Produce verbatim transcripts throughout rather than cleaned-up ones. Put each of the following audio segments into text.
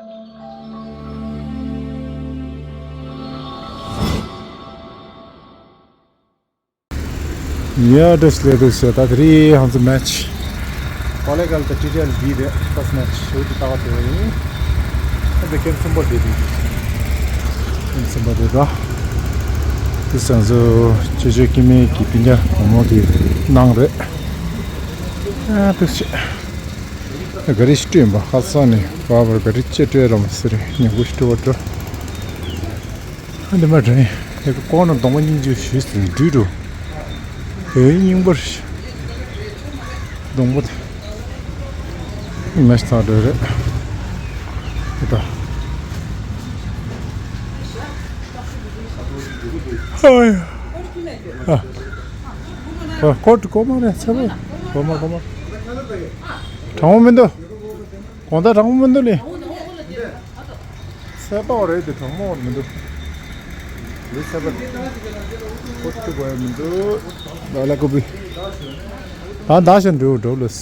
ཡ་བཀྲ་ཤིས་བདེ་ལེགས། ད་དེ་རིང་ང་ཚོ་མེ་ཆི་ཀོ་ལེ་གལ་དང་ཊི་ཊི་ཨེལ་བྷི་རེད། ཕར་སི་མེ་ཆི་ཞུ་དེ་ལྟ་བ་དེ་ཡིན། ཨ་འདི་ཀེམ་གསུམ་པ་དེ་དེ་ཀེམ་གསུམ་པ་དེ་ད་དེ་ང་ཚོ་ཆེ་ཆེ་ཀི་མེ་གི་སྤུན་ཀྱག་བུ་མོ་དེ་གནང་རེད། ཨ་དེ་ཆེ་ག་རེ་ཞིག་སྤྲོད་ཡིན་པ། ཁ་སང་ནས་བར་བར་ག་རེ་ཅི་སྤྲོད་རམ་ཟེར་ཉིན་གུང་ཞིག་སྤྲོད་པ་འགྲོ། ཨ་འདི་མ་དྲན་ཡ་གི་ཀོ་ན་གདོང་པ་སྙིང་རྗེ་ཞུས་ཟིན་འགྲུལ་འགྲོ། འོ་སྙིང་པར་གདོང་པ་དེ་མེ་ཆི་ཚང་འགྲོ་རེད། ད་ཨ་ཡ་ཨ་ཨ་ཀོ་ཀོ་མ་རེད་ཚ་བོ། ཀོ་མ་ཀོ་མ་གྲང་མོ་མི་འདུག་གོང་ད་གྲང་མོ་མི་འདུག་ལེ། ཚད་པ་རེད་དེ་གྲང་མོ་མི་འདུག་ལེ། ཚད་པ་ཀོ་ཏི་གོ་ཡ་མི་འདུག་ད་ལ་ཀོ་པི་ད་ད་ཞན་འགྲོ་འགྲོ་ལོས།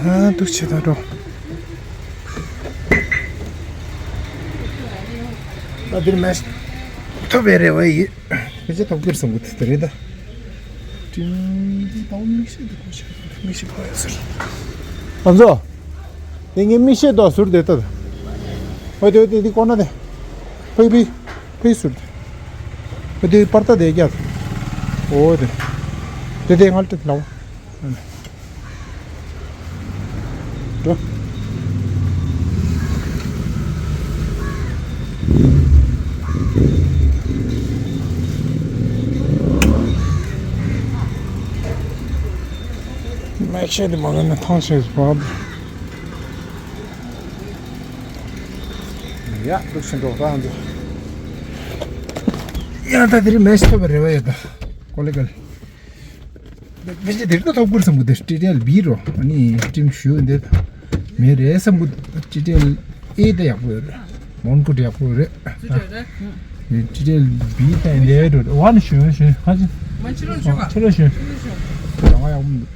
ཨ་འདུག་ཆེ་ད་འགྲོ། ད་འདིར་མེ་ཆི་ཐོབ་པའི་རེ་བ་ཡོད། མི་ཚེ་ཐོབ་ཁུར་སོང་གི་དེ་རེད་ད། ཀྲིན་ཏི་ཏའོ་མིག་ཤེལ་དུ་གོ་ཤེས་མིག་ཤེལ་གོ་ཡོད་ཟེར། ཨ་མཚོ། དེ་ངའི་མིག་ཤེལ་དུ་ཟུར་དེ་ལྟ། ཨོ་དེ་དེ་དེ་ཀོ་ན་དེ། ཕེ་ཕེ་ཕེ་ཟུར་དེ། ཨོ་དེ་པར་ཏ་དེ་རྒྱ། ཨོ་དེ། དེ་དེ་ངལ་ཏེ་ལའོ། འགྲོ། མེ་ཆི་དེ་མ་གནས་ན་ཐང་ཆད་པ། ཡ་འདུག་ཕྱིན་འགྲོ་ད་འདུག་ཡ་ད་དེ་རིང་མེ་ཆི་ཐོབ་པའི་རེ་བ་ཡོད་ད། ཀོ་ལེ་གལ། མི་ཚེ་འདིར་ད་ཐོབ་ཁུར་བསམ་གི་འདུག་ཊི་ཊི་ཨེལ་བྷི་རོ། ཨ་ནི་ཊིམ་ཞུ་འདི་མེད་རེད་བསམ་གི་འདུག་ཊི་ཊི་ཨེལ་ཨེ་ད་ཡག་པོ་ཡོད་རེད། མོན་གྷོ་ད་ཡག་པོ་ཡོད་རེད། ཊི་ཊི་ཨེལ་བྷི་ད་འདི་རེད། ཝ་ནི་ཞུ་ཞུ་ཁ་ཅི། མ་ཕྱི་རོལ་ཞུ་ག་ཕྱི་རོལ་ཞུ། ད་ང་ཡག་པོ་མི་འདུག་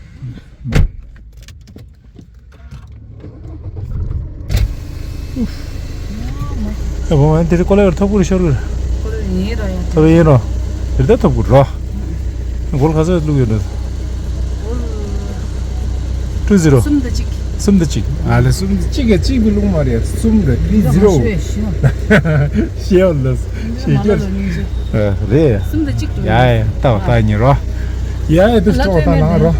ཨ་བོ་ང་དེ་རིང་ཀོ་ལེ་གལ་ཐོབ་ཁུར་ཤོར་གི། ཀོ་ལེ་གལ་ཡིན་རོ་ཡ། ཐོབ་ཡིན་རོ། དེ་ལྟར་ཐོབ་ཁུར་རོ། གོལ་ག་ཚོད་བླུགས་ཡོད་རེད། ཀོལ། ཊུ་ཛི་རོ། གསུམ་དང་གཅིག་གསུམ་དང་གཅིག་ཨ་ལེ་གསུམ་དང་གཅིག་ག་གཅིག་གི་བླུགས་མ་རེད། གསུམ་རེད། ཐི་ཛི་རོ། ཤེས་ཡོད་ལ། ཤེས་ཀྱི་རེད། གསུམ་དང་གཅིག་ཡ་ཡ་ལྟ་བ་ལྟ་ཉིན་རོ། ཡ་ཡ་དུ་ལྟ་བ་ལྟ་ལང་རོ།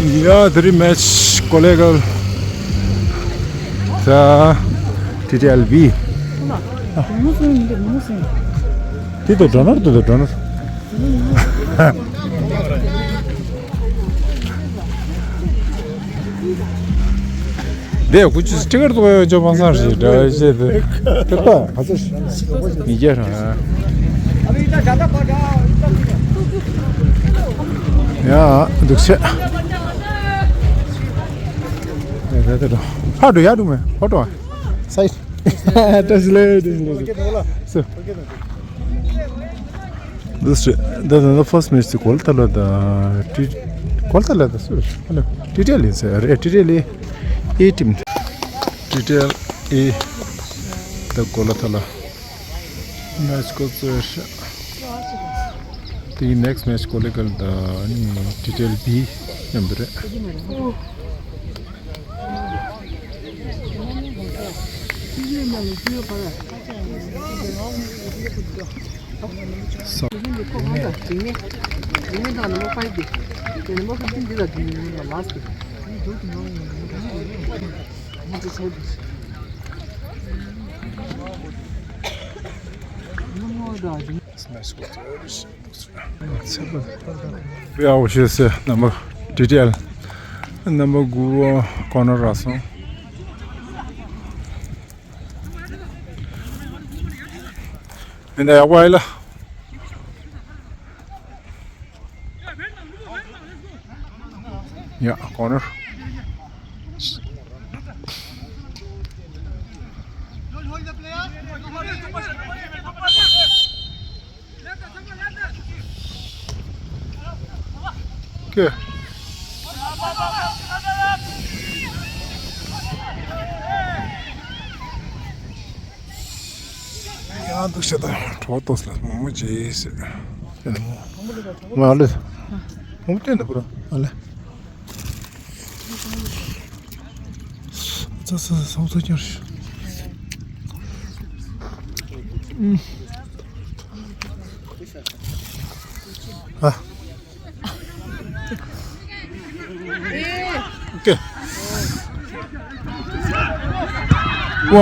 ཡ་དེ་རིང་མེ་ཆི་ཀོ་ལེ་གལ་ད་ཊི་ཊི་ཨེལ་བྷི། དེ་དུ་འགྲོ་ནོར་དུ་དུ་འགྲོ་ནོར། དེ་ཀུ་ཅི་སི་ཊི་ཀར་ཐོག་ཡོད་ཅོ་མ་སང་ཞིག་འདྲ་བྱེད་དེ། དེ་ལྟ་ག་ཚོད་མི་རྒྱ་རང་། ཡ་འདུག་ཤེ། ཧ་འགྲོ་ཡ་འགྲོ་མེ་ཧོ་འགྲོ་ས་ཡི། བཀྲ་ཤིས་བདེ་ལེགས། བཀྲ་ཤིས་བདེ་ལེགས། འདི་ཟེར། འདི་ད་ལྟ་ཕར་སི་མེ་ཆི་གོལ་ཐ་ལ་ད་ཊི་གོལ་ཐ་ལ་ད་སུ་རེད། ཊི་ཊི་ཨེལ་ཡིན་ཟེར་རེད། ཊི་ཊི་ཨེལ་ཨེ་ཊིམ། ཊི་ཊི་ཨེལ་ཨེ་ད་གོལ་ཐ་ལ་མེ་ཆི་གོ་ཚོད་ཤ། དེའི་ནེག་སི་མེ་ཆི་གོ་ལེ་གལ་ད་ནི་ཊི་ཊི་ཨེལ་བྷི་མཉམ་དུ་རེད། ཡ་འོ་ཤེས་སེ་ནམ་པར་ཊི་ཊི་ཨེལ་ནམ་པར་དགུ་པ་ཀོ་ནར་རག་སོང་། མི་འདྲ་ཡག་པོ་ཨེ་ལ། ཡ་ཀོ་ནར། ཀེ། འདུག་ཤ་ད་གྲོགས་ཏོག་ལ་མོ་མོ་ཇེ་ཟེར། མ་ལེ། མོ་མོ་སྟོན་ད་པུ་ར་མ་ལེ། ཙ་ཙ་ཙ་ཙ་ཀྱང་ཨ། ཨོ་ཀེ། ཝ།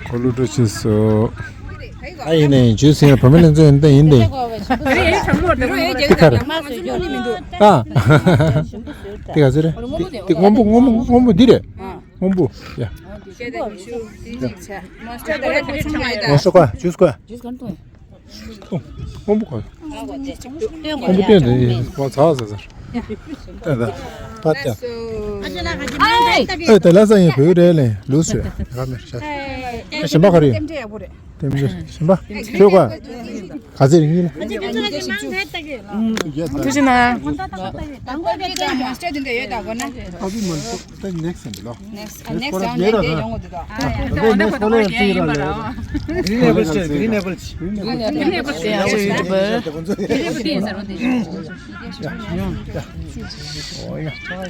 ཁོ་ལུ་འགྲོ་ཆེ་སོ། ཨ་ཡིན་ནའི་ཇུས་ཡིན་བུ་མོ་ལེན་ཚོ་ཡིན་ཏེ་ཡིན་ཏེ། ཏི་ཁར། ཨ། ཏི་ག་ཚོད་རེད། ཏི་སྔོན་པོ་སྔོན་པོ་སྔོན་པོ་འདི་རེད། སྔོན་པོ། ཡ། མོན་སྟར་ག་ཇུས་ག་སྔོན་པོ་ག་སྔོན་པོ་སྟོན་དེ་ཡིན་ང་ཚ་ཟ་ཟ། ད་ད་ད་ད། ཨེ་ད་ལ་ས་ཡིན་བོད་རེད་ལེ་ལུས་སུ་ཡ་མེར་ཤ། ཞིམ་པ་ག་རེ་ཡིན། ཏེམ་ཅེ་ཞིམ་པ། ཁྱོད་ག་ག་ཚེ་རིང་ཡིན་ལ། ཐུགས་རྗེ་གནང་། ཨ་བི་མ་ལ་ད་next ཡིན་ལོ། Next, next round ཡོང་གི་དེ་ཡོང་གི་འདུག་ད། Next round next round ཡོང་གི་འདུག་ད། Green apple ཆེ། Green apple ཆེ། Green apple ཆེ། Green apple ཆེ། ཡང་ཆེ་ཡོད་པ། Green apple ཆེ། ཨོ་ཡ། ཨུམ། ཡ།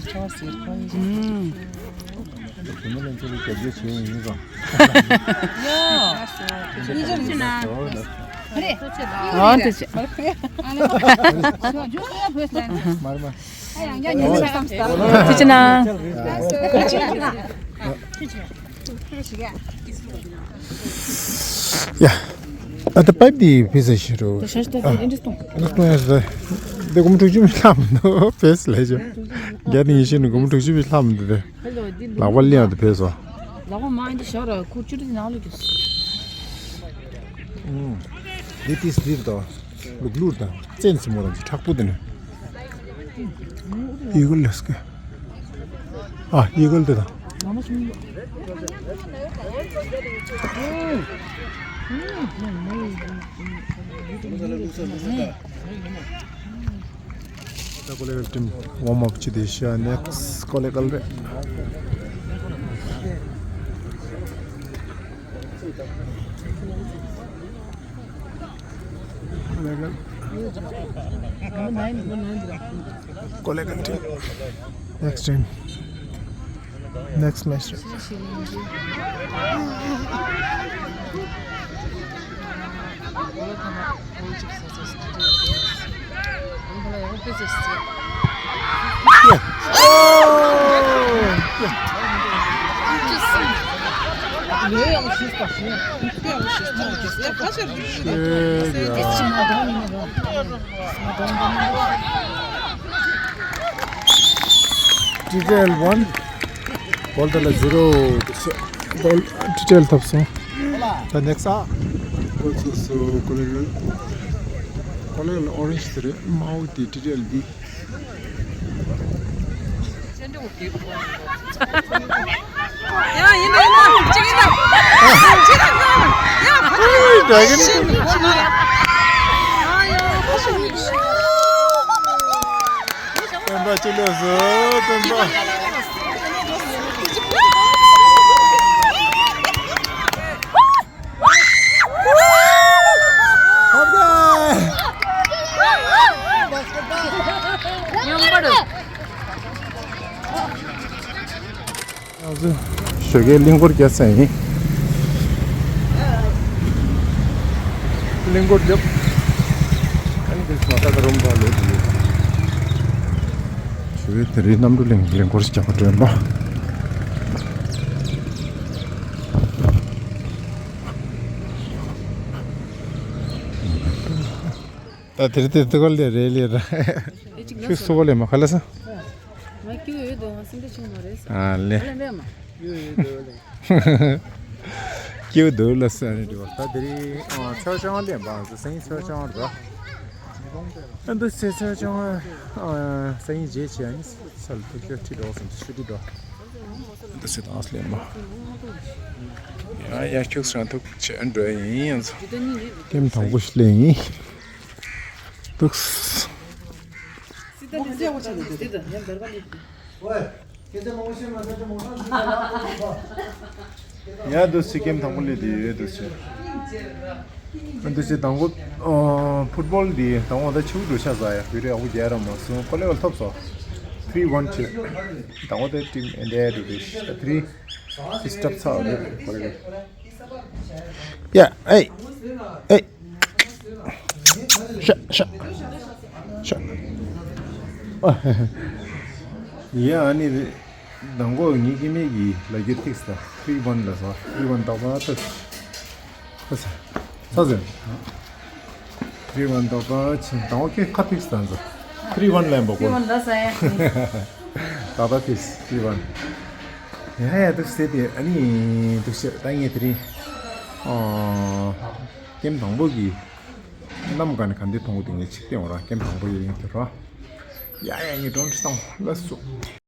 ཨོ་དེ་ཆེ། མར་མར། ཐུགས་རྗེ་གནང་། ཡ། ཨ་ད་པའིབ་དེ་ཕེ་ས་ཞིག་རོ། ཨ་ད་ཨིན་ཏྲེ་སྟོང་། ཨིན་ཏྲེ་སྟོང་ཡ་ས། འདི་སྒོར་མོ་དྲུག་ཅུ་མི་ལྷག་མི་འདུག་ཕེ་ས་ལས་ཆོ། རྒྱ་ནི་ཡིན་ཤེས་ནི་སྒོར་མོ་དྲུག་ཅུ་མི་ལྷག་མི་འདུག་དེ། ལག་པ་ལེན་ཡ་དེ་ཕེ་སོ། ལག་པ་མ་ཡིན་དེ་ཞོར་ར་ཁུར་ཅུ་རི་ནང་ལ་གྱུར། ཨུམ། འདི་ཏིས་འདིར་དོ། ལུག་ལུར་དང་བཙན་སྲིན་མོ་དང་གི་ཁྲག་པོ་དེ་ནི། ཡི་གུ་ལས་ཀི། ཨ་ཡི་གུ་དེ་དང་། ད་ཀོ་ལེ་གལ་ཊིམ་ཝོམ་ཨབ་བྱེད་དེ་ཤ་ནེགསི་ཀོ་ལེ་གལ་རེད། ཀོ་ལེ་གལ་ཊིམ། ནེགསི་ཊིམ། Next match རེད། ཊི་ཊི་ཨེལ་ཝན། བོལ་ཏེ་ལ་ཛི་རོ། བོལ་ཊི་ཊི་ཨེལ་ཐོབ་སོང་། ད་ནེགསི་ཨ། བོལ་སོང་སོ་ཀོ་ལེ་གལ། ཀོ་ལེ་གལ་ཨོ་རེན་ཇི་དེ་རེད། མའོ་དེ་ཊི་ཊི་ཨེལ་འདི། ཡ་ཡིན་ད་ཡིན་ད་གཅིག་ཡིན་ད། གཅིག་ད་ཡ་ཁ་ཁ་ཡ་ཁ་ཁ། སྟོན་པ་ཅི་ལོས་སོ་སྟོན་པ། ཡང་པར། ང་ཚོ་ཞོགས་ཀའི་གླིང་སྐོར་རྒྱག་ས་ཡིན། གླིང་སྐོར་རྒྱབ། ཨ་ནི་དེ་ཚོ་ད་ལྟ་རུམ་པ་ལོག་གི་ཡོད། ཞོགས་ཀའི་དེ་རིང་གནམ་གྲུ་གླིང་གླིང་སྐོར་རྒྱག་པ་སྤྲོན་པ། ད་དེ་རིང་དེ་ཚོ་ལས་རེད་ལས་ར། ཁྱོད་སོ་བ་ལས་མ་ཁ་ལ་ས། ང་སྐྱིད་ཡོད་དོ། ང་སེམས་ཁྲལ་བྱུང་མ་རེད་ས། ཨ་ལེ། ཨ་ལེ་མེད་མ། སྐྱིད་འདུག་ལ་ས་ནི་འདྲི་བ། ད་དེ་རིང་ཨ་ཚོ་ཆུང་ལས་འབའ་ཚོ་སེང་ཚོ་ཆུང་ར། ཨ་འདུག་སེ་ཚོ་ཆུང་ཨ་སེང་རྗེས་ཆེ་ཨ་ནི་ས་ལ་ཐུག་ཁྱོད་ཁྲིད་འགྲོ་སོང་ཆུ་དེ་འགྲོ། འདུག་སེ་དང་ལས་མ། ཡ་ཡ་ཁྱུག་སང་ཐུག་ཆེ་འགྲོ་ཡིན་ཡང་ཚོ། ཀེམ་དང་པོ་ཞིག་ལས་ཡིན། འདུག་སེ། ཡ་འདུག་སེ་ཀེམ་དང་པོ་སླེབས་དེ་ཡོད་འདུག་སེ། འདུག་སེ་དང་པོ་ཨ་ཕུཊ་བོལ་འདི་དང་པོ་ད་ཆུ་འགྲོ་ཤ་ཟ་ཡ་བི་རེ་ཨ་ཁུ་རྒྱལ་ར་མ་སོང་ཁོ་ལེ་བལ་ཐོབ་སོ། ཐི་རི་ཝན་བྱེད། དང་པོ་ད་ཊིམ་ཨེ་འདྲ་འདུག་སེ་ཐི་རི་སི་ཊབ་ཚར་རེད་ཁོ་ལེ་བལ། ཡ་ཨེ་ཨེ། ཤ་ཤ་ཤ། ཡ་ཨ་ནི་དང་པོ་ངེད་ཀྱི་མིག་གི་ལ་རྒྱུ་ཐིགས་ད་ཐི་རི་ཝན་ལ་ཟ་ཐི་རི་ཝན་ཏག་ཏག་ཏག་ས་ས་ཟེར། ཐི་རི་ཝན་ཏག་ཏག་ཆེན་དང་པོ་ཁྱེད་ཁ་ཐིགས་ད་ཟ་ཐི་རི་ཝན་ལན་པོ་ཁོ་ཐི་རི་ཝན་ལ་ཟ་ཡ། ཏག་ཏག་ཐིགས་ཐི་རི་ཝན། ཡ་ཡ་འདུག་སེ་དེ་ཨ་ནི་འདུག་སེ་ད་ངས་དེ་རིང་ཨ་ཀེམ་དང་པོ་གི་གནམ་ག་ནས་ག་འདྲ་མཐོང་གི་འདུག་ངས་ཅིག་བསྟན་འོ་ར་ཀེམ་དང་པོ་ཡིན་དེ་ར། ཡ་ཡ་ངས་སྒྲོན་ཁྲི་བཏང་ལ་སོ།